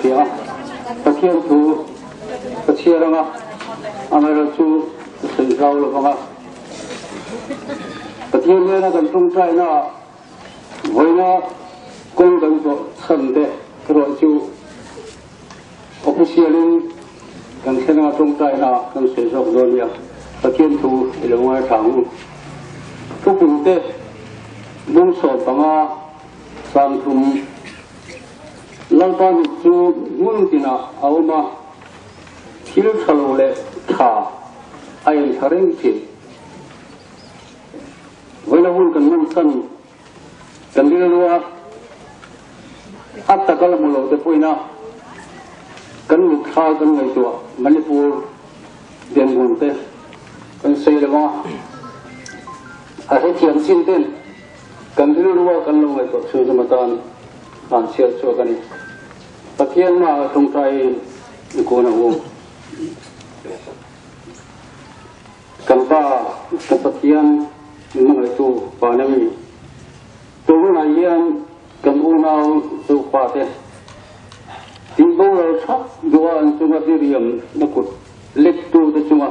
hrilhfiah a, Pathian thu ka chhiar anga, amaherawhchu ka sawi zau lo vang a. Pathian hnena kan tawngtaina ah vawiina kawng kan zawh chhan te erawh chu official in kan thlen anga tawngtaina ah kan sawi zawk dawn nia. Pathian thu i lo ngaithla ang u. Thupui te bung 15 30 Lalpa mit chu hmun tinah a awm a, thil tha lo leh tha a inthla reng thin. Vawiina hun kan hman chhan kan rilru a, a taka la hmu lo te pawhin a kan mitthla kan ngaihtuah Manipur dinhmun te kan sawi lo a, a hrethiam chin ten kan rilru a kan lo ngaihtuah chhunzawm atan han chhiar chhuak a ni. Pathian hmaah tawngtaiin i kun a u. Kan Pa, kan Pathian min hmangaihtu Pa na mi. Tun hunah hian kan unau Zofate tih boral thap duha an chunga diriam na kut lettute chunga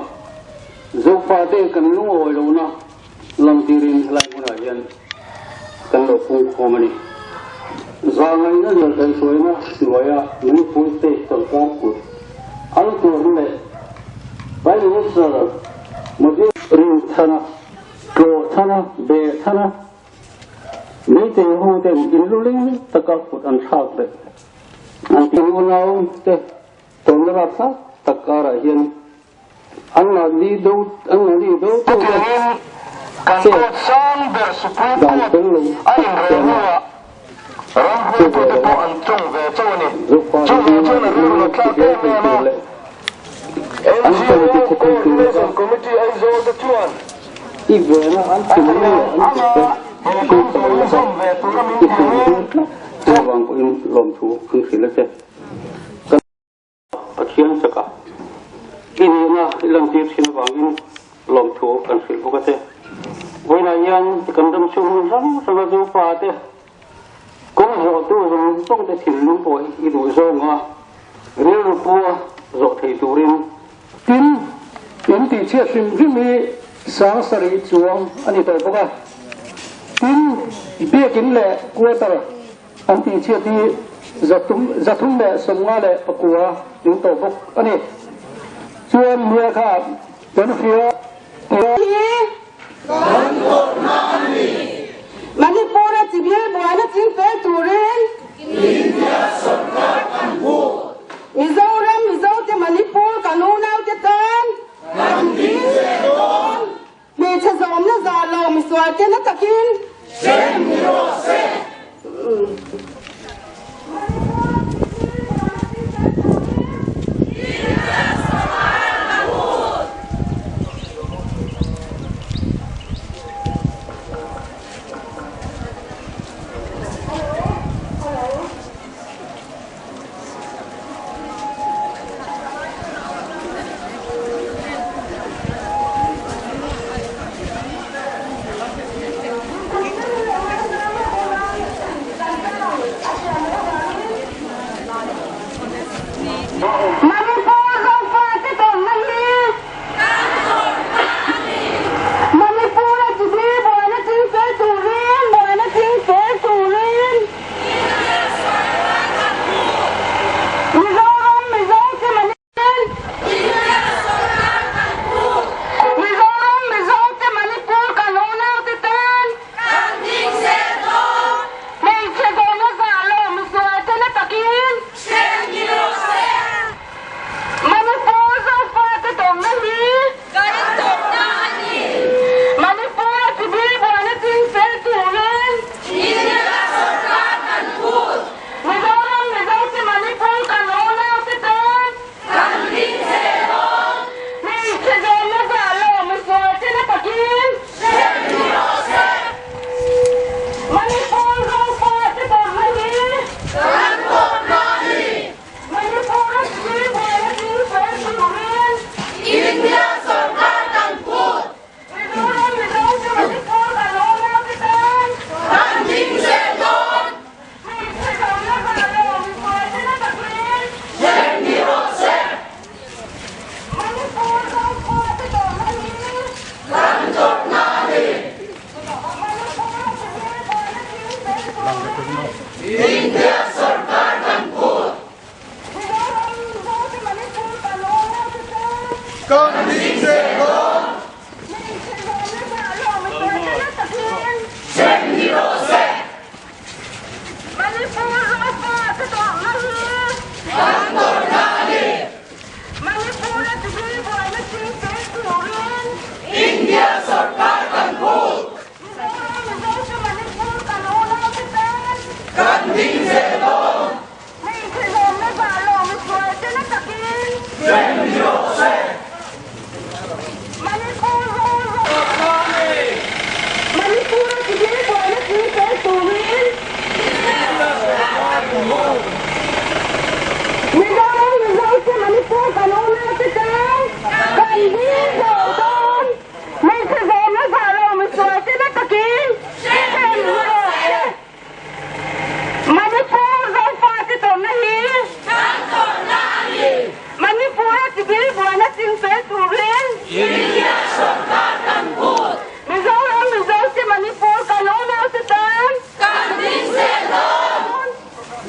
Zofate kan lungawi lohna lantirin helai hmunah hian kan lo pungkhawm a ni. Zahngaihna leh kaihhruaina hnuaia Manipur State sorkar kut an tuarna leh Prime Minister Modi rin chhana, tlawh chhana, beh chhana Meitei ho ten inluling taka kut an thlak leh an ti unau te tawmna rapthlak tak karah hian An mahni do an mahni do tu te chet dan fel lo tak te an che ve lo a, Zofa te zinga an rilru ti hel thei tur leh an chan ti chhe thei tur laka i vena an thinlung leh an kut te thil tha lo laka i hum tir tlat te avang pawhin lawmthu an hrilh a che. Pathian chaka i nihna i lantir thin avangin lawmthu kan hrilh bawk a che. Vawiinah hian kan ram chhung hmun hrang hranga Zofa te kawng zawhtu zawng zawng te thinlung pawh i duh zawnga rilru pua zawh thei turin Tin, in tihchhiat hrim hrim hi 7000 chuang a ni tawh bawk a. Tin, biakin leh quarter An tihchhiat hi 359 ning tawh bawk a ni. Chuan nia kha kan hria tia. Hi kan tawrhna a ni. Manipur-a civil buaina chingfel turin India sorkar kan hmu. Mizoram Mizote Manipur kan unaute tan kan ding ve dawn. Hmeichhe zawmna zah lo misual te na takin hrem ni rawh se. India sorkar kan phut. Mizoram Mizote Manipur kan unaute tan. Kan ding zel dawn. Hmeichhe zawhna zah lawm a sawi ta na takin. Hrem ni rawh se. Manipur Zofa te tawrhna hi. Kan tawrhna a ni. Manipur-a civil buaina ching fel turin. India sorkar kan phut. Mizoram Mizote Manipur kan unaute tan. Kan ding zel dawn. Hmeichhe zawmna zah lawm i sual te na takin. Hrem ni rawh se. Manipur Manipur-a civil buaina ching fel turin. Mizoram Mizote Manipur kan unaute tan. Kan ding zel dawn. Hmeichhe zawmna zah lawm i sual te na takin. Hrem ni rawh se. Manipur Zofate tawrhna hi Kan tawrhna a ni. Manipur-a civil buaina ching fel turin India sorkar kan phut. Mizoram Mizote Manipur kan unaute tan Kan ding zel dawn.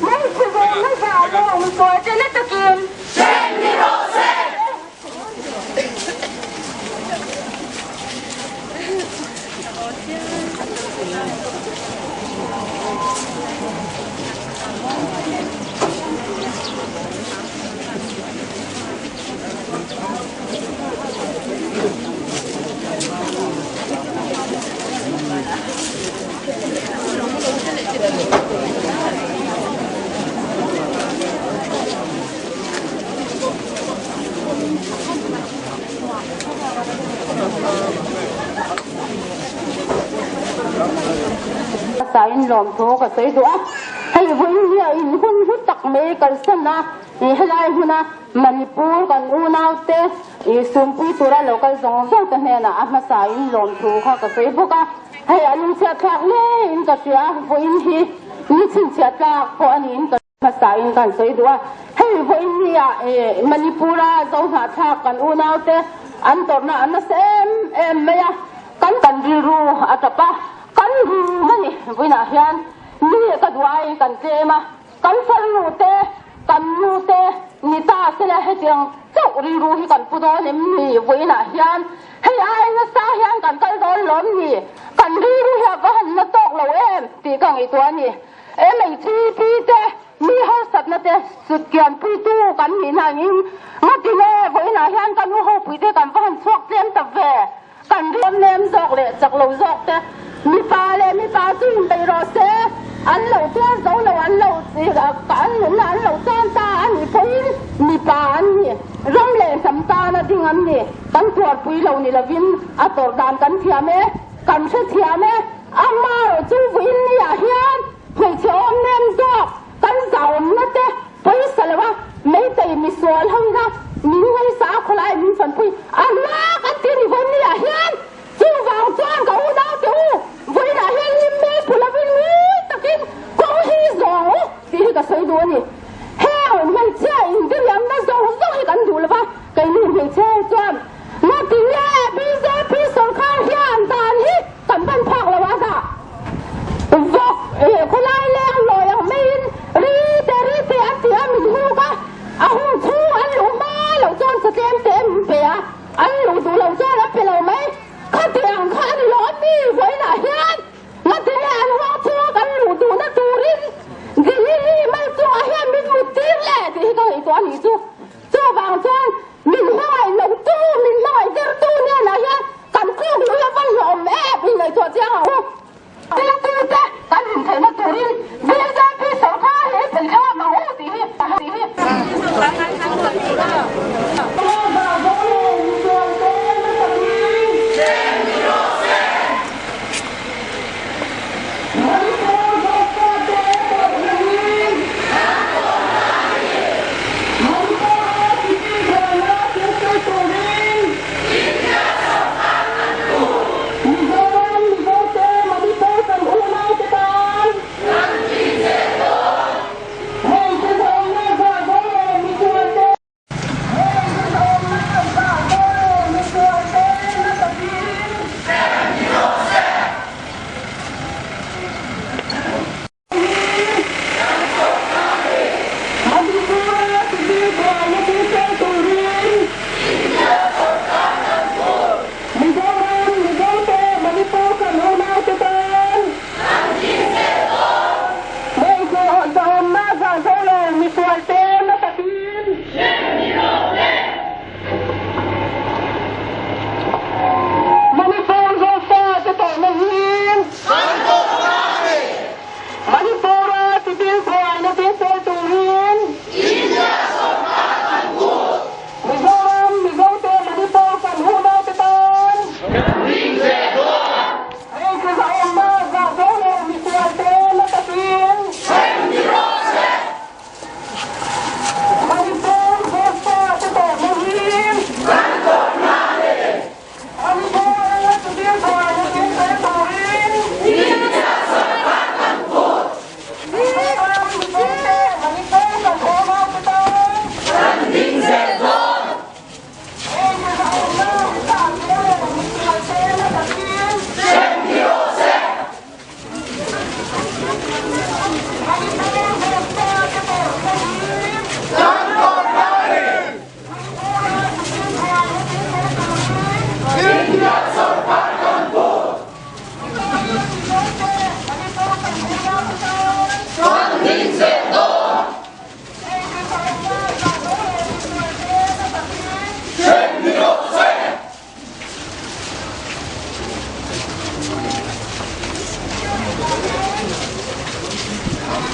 Hmeichhe zawmna zah lawm sualte na takin Hrem ni rawh se. Sain lawmthu ka sawi duh a, hei vawiin hi a in hun hlu tak mai kalsan a, helai huna Manipur kan unaute sumpui tura lo kal zawng zawng te hnenah a hmasa in lawmthu kha ka sawi bawk a, hei a lungchhiat thlak ngeiin ka hria, vawiin hi ni chhinchhiah tlak pawh a niin ka. Hmasa in kan sawi duh a, hei vawiin ni ah Manipur-a Zohnahthlak kan unaute an tawrhna an nasa em em mai a, kan kan rilru a tap a, kan rum a ni. Vawiinah hian mi ka duai kan tlem a, kan farnu te, kan nu te ni ta sela hetiang chauh rilru hi kan pu dawn em ni? Vawiinah hian hei ai nasa hian kan kal dawn lawm ni? Kan rilru hi a va han na tawk lo em tih ka ngaihtuah a ni. MHP te mi harsatna te sutkianpuitu kan nih na angin ngatile vawiinah hian kan u hopui te kan va han chhuak tlem ta ve. Kan ram nem zawk leh chak lo zawk te mipa leh mipa chu inbeih rawh se, an lo tuar zo lo, an lo an nunna an lo tan ta a nih pawhin mipa an ni, ram leh hnam tana ding an ni, kan tuarpui lo ni lovin a tawrh dan kan thiam e, kan hrethiam e. Amaherawh chu vawiin ni ah hian hmeichhe awm nem zawk kan zauawmna te pawisa lo a, meitei misual ho ina min ngaisa a khawlai min fanpui a lak an ti a ni vawiin ni ah hian. Chuvang chuan ka unau te u, vawiin ah hian lim mel phu lovin ngui takin kawng hi zawng u tih hi ka sawi duh a ni. Heng hmeichhia indiriamna zawng zawng hi kan duh lo va, keini hmeichhe chuan Ngatinge bjp sorkar hian dan hi kan ban phak lo a dah vawk khawlai leng lawi ang maiin ri te ri te an ti a min huk a, a hung chhung an luh hma loh chuan satlem te min pe a, an luh duh loh chuan an pe lo mai. Khatiang kha a ni lo a mi vawiinah hian ngatinge an huang chhunga kan luh duhna turin Dilili mal chungah hian min mut tir le tih hi ka ngaihtuah a nih chu. Chuvang chuan min hmangaih lo tu, min hmangaih der tu hnenah hian kan tluk lui a va hlawm em i ngaihtuah chiang ang u. Ringtute kan intheihna turin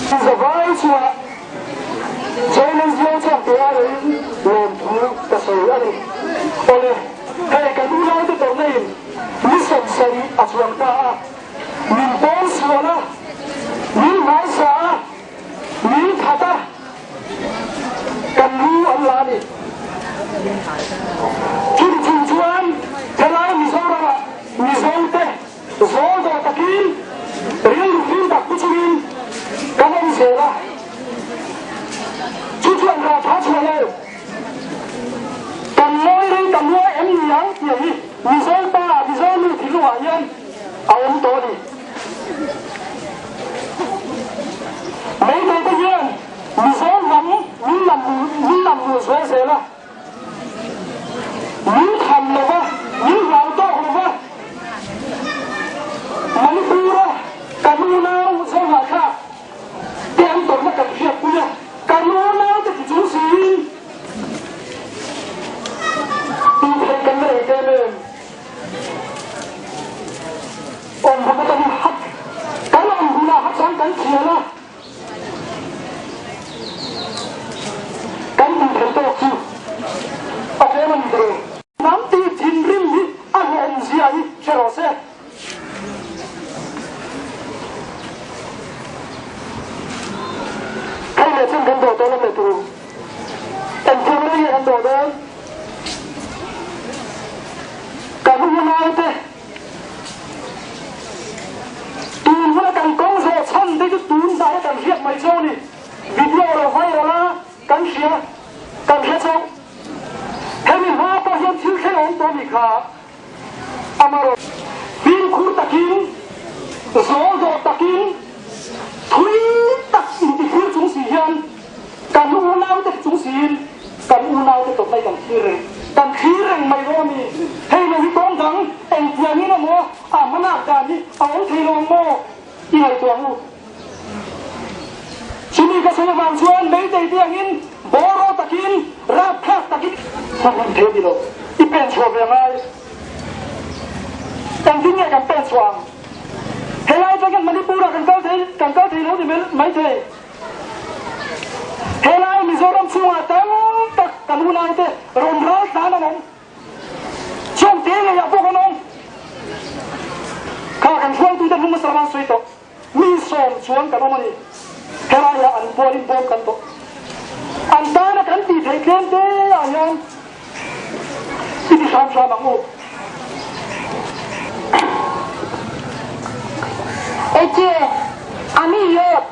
Zavai chungah German Zio chuan ti aiin lawmthu ka sawi a ni. Awle, hei kan unaute tawrhna in ni 70 a chuang ta a, min pawn sual a, min hmaisa a, min that a, kan lu an la a ni. Chumi chung chuan helai Mizoramah Mizote zawl dawh takin rilru fim tak pu chungin kan awm zel a, chu chuan rah tha chhuah lo. Kan ngawi rei ta muai em ni ang tih hi Mizo pa, Mizo nu thinlungah hian a awm tawh a ni. Meitei te hian Mizo hnam min lam min lam luh zual zel a, min tham lo va, min hlau tawk lo va, Manipur-a kan unau Zohnahthla te an tawrhna kan hriatpui a, kan unau te ti chung siin tih theih kan la nei em em. Awm hmun atangin hat kan awm hunah hat chuan kan thial a, kan tih theih tawk chu a tlem a ni tawh lo. Hnam tih thinrim hi a hlawmzia hi hre rawh se. Hei leh chen kan dawh dawn a meh tur. Engthil mai nge kan dawh dawn? Kan unaute tun huna kan kawng zawh chhan te chu tun hnai a kan hriat mai chu a ni. Video lo viral a kan hria, kan hre chauh. Hemi hma pawh hian thil thleng a awm tawh a nih kha. Amarawh fimkhur takin, zawl dawh takin, thui tak intihlir chung si hian kan unaute chung siin kan unaute tawp mai kan thlir reng, kan thlir reng mai rawh a ni. Hei lo hi tawng dang engtiangin emaw a hmanak dan hi a awm thei lo ang maw? I ngaihtuah ang u. Chumi ka sawi avang chuan meitei te angin bawraw takin, rapthlak takin hman hman thei a ni lo. I pen chhuah ve angai. Engtin nge kan pen chhuah ang? Helai atang hian Manipur ah kan kal thei, kan kal thei lo ni mai thei. Helai Mizoram chhungah tam tak kan unaute rawn ral tlan an awm. Chuan te ngeiah pawh kan awm. Kha kan hruaitute hmung hmasa lama an sawi tawh. Mi 10 chuan kan awm a ni. Helaiah an pualin bawm kan tawh. An tana kan tih theih tlem te ah hian i ti hram hram ang u. Eche, ami yot,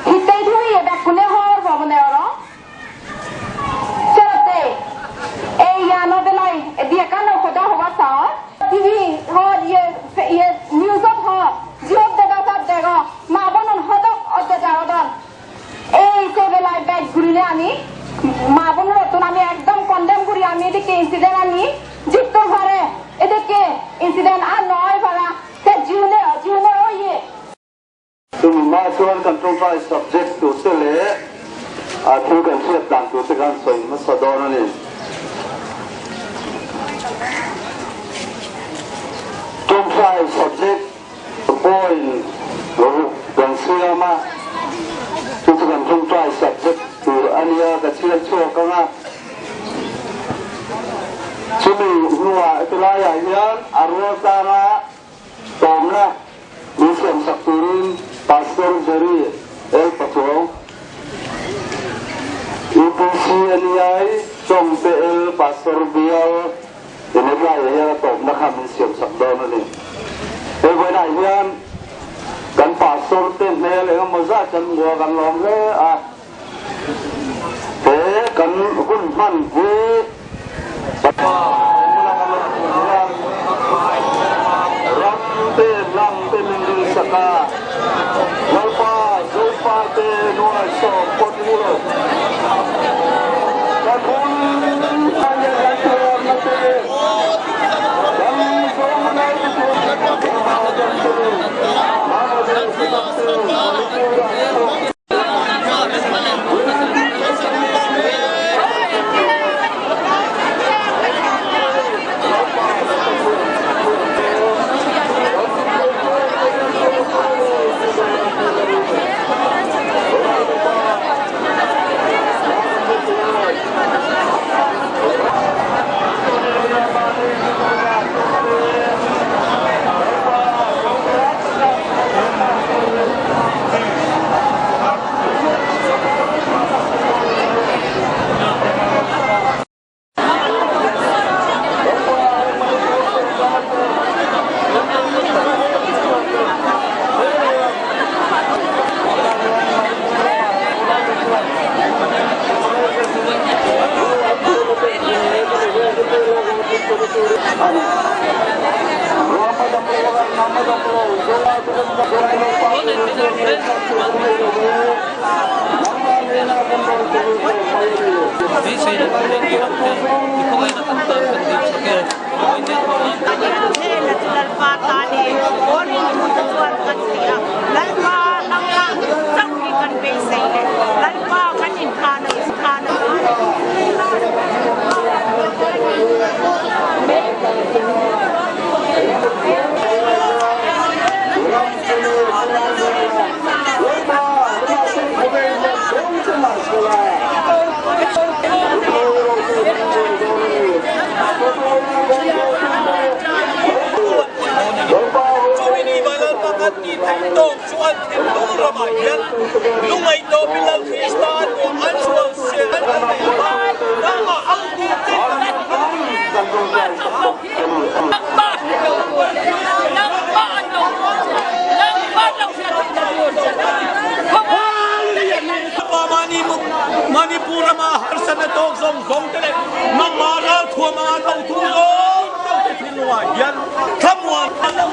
hitei thui e bekkune hor bobone oro. Chawte, ei yano belai diakano khoda hoba sao. TV ho ye ye newsot ho জিওত দেখা তাত দেখ মা বোন হদক অত্যাচার হদন এই সে বেলায় ব্যাগ ঘুরিলে আমি মা বোনের নতুন আমি একদম কন্ডেম করি। আমি এদিকে ইনসিডেন্ট আনি জিততে পারে এদিকে ইনসিডেন্ট আর নয় পারা সে জীবনে জীবনে ওই Chumi hma chuan kan tawngtai subject tur te leh a thil kan hriat dan tur te khan sawi hmasa dawn a ni. Tawngtai subject point ruk kan siam a, chu chu kan tawngtai subject tur a nia ka chhiar chhuak ang a. Chumi hnuah helaiah hian a rual tlanga tawmna min siamsak turin Pastor Jerry L. Pachuau, UPC NEI Chawngte L. Pastor Bial in hetlaiah hian a tawpna kha min siamsak dawn a ni. He vawiinah hian kan Pastor te hmel engemaw zat kan hmu a, kan lawm hle a. He kan hun hman hi Ram te hnam te min rilsak a, Lalpa Zofa te nuai sawm pawh ni lo. Kan hun hman leh kan tuarna te, kan Zomunai te tuarna te, Bangladesh te, Manipur-ah te pawh.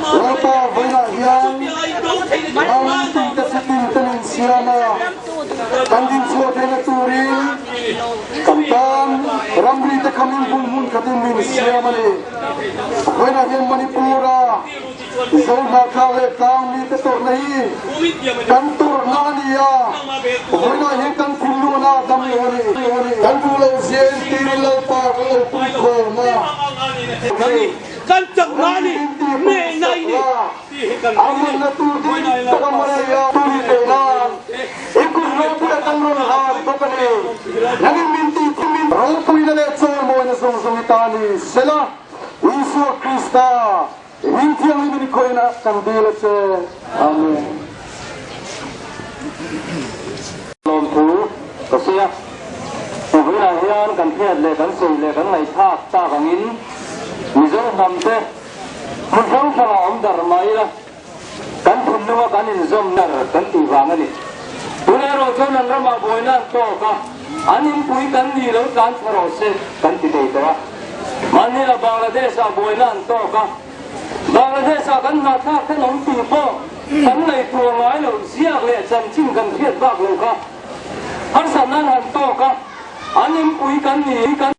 Lalpa vawiinah hian Mountain te chitin te min siam a, kan dinchhuah theihna turin kan tan ramri te khamin hmun hmun khatin min siam a ni. Vawiinah hian Manipur-a Zohnahthlak leh tlangmi te tawrhna hi kan tawrhna a ni a, vawiinah hian kan thinlungna a dam lo a ni. Kan duh loh zia entirin Lalpa kan lo pui khawm a. Kan chakna a ni, hnehna i ni tih hi kan ring a ni. Ropuina leh chawimawina zawng zawng i ta ni sela, Isua Krista hming thianghlim in i khawihna kan dil a che. Amen. Lawmthu ka sawi a, vawiinah hian kan hriat leh kan sawi leh kan ngaihthlak tak angin Mizo hnam te hmun hrang hrangah awm dar mah ila kan thinlunga kan inzawm dar kan tih vang a ni. Tunah erawh chuan an ramah buaina an tawk a, an inpui kan ni lo tlan chhe rawh se kan ti thei tawh a. Mahni-ah Bangladesh-ah buaina an tawk a, Bangladesh-ah kan hnahthlak ten awm tih pawh kan ngaihtuah ngai loh ziak leh chanchin kan hriat bak lo kha harsatna an han tawk a, an inpui kan ni kan.